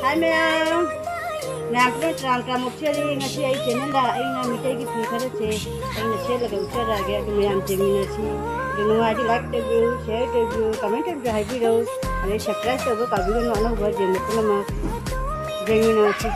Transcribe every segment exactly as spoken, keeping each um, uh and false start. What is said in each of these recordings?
ꯍꯥꯏ ꯃꯌꯥꯝ, ꯃꯌꯥꯝ ꯄꯨꯝꯅꯃꯛ ꯇꯔꯥꯝ ꯇꯔꯥꯝ ꯑꯣꯛꯆꯔꯤ꯫ ꯉꯁꯤ ꯑꯩ ꯆꯦꯅꯦꯜꯗ ꯑꯩꯅ ꯃꯤꯇꯩꯒꯤ ꯐꯤ ꯈꯔꯁꯦ ꯑꯩꯅ ꯁꯦꯠꯂꯒ ꯎꯠꯆꯔꯛꯑꯒꯦ, ꯑꯗꯨ ꯃꯌꯥꯝ ꯌꯦꯡꯃꯤꯟꯅꯁꯤ꯫ ꯑꯗꯨ ꯅꯨꯡꯉꯥꯏꯔꯗꯤ ꯂꯥꯏꯛ ꯇꯧꯕꯤꯌꯨ, ꯁꯤꯌꯔ ꯇꯧꯕꯤꯌꯨ, ꯀꯃꯦꯟ ꯇꯧꯕꯤꯌꯨ ꯍꯥꯏꯕꯤꯔꯛꯎ꯫ ꯑꯗꯩ ꯁꯕꯁꯀ꯭ꯔꯥꯏꯕ ꯇꯧꯕ ꯀꯥꯎꯕꯤꯒꯅꯨ꯫ ꯑꯅꯧꯕ ꯌꯦꯡꯕ ꯄꯨꯝꯅꯃꯛ ꯌꯦꯡꯃꯤꯟꯅꯔꯁꯤ꯫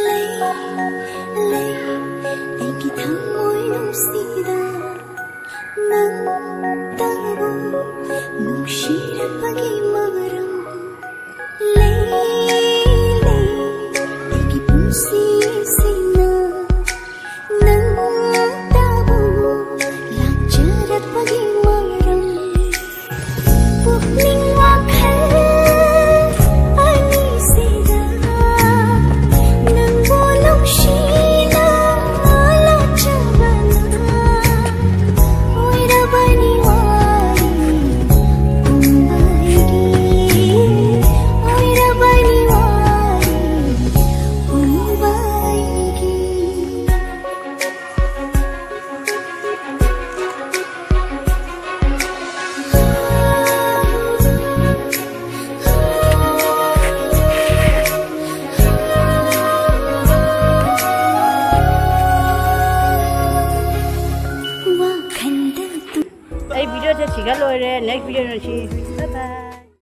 ꯂꯩ, ꯂꯩ, ꯑꯩꯒꯤ ꯊꯃꯣꯏ ꯅꯨꯡꯁꯤꯗ ꯅꯪꯇꯕꯨ ꯅꯨꯡꯁꯤꯔꯛꯄꯒꯤ ꯃꯔꯝ ꯂꯩ꯫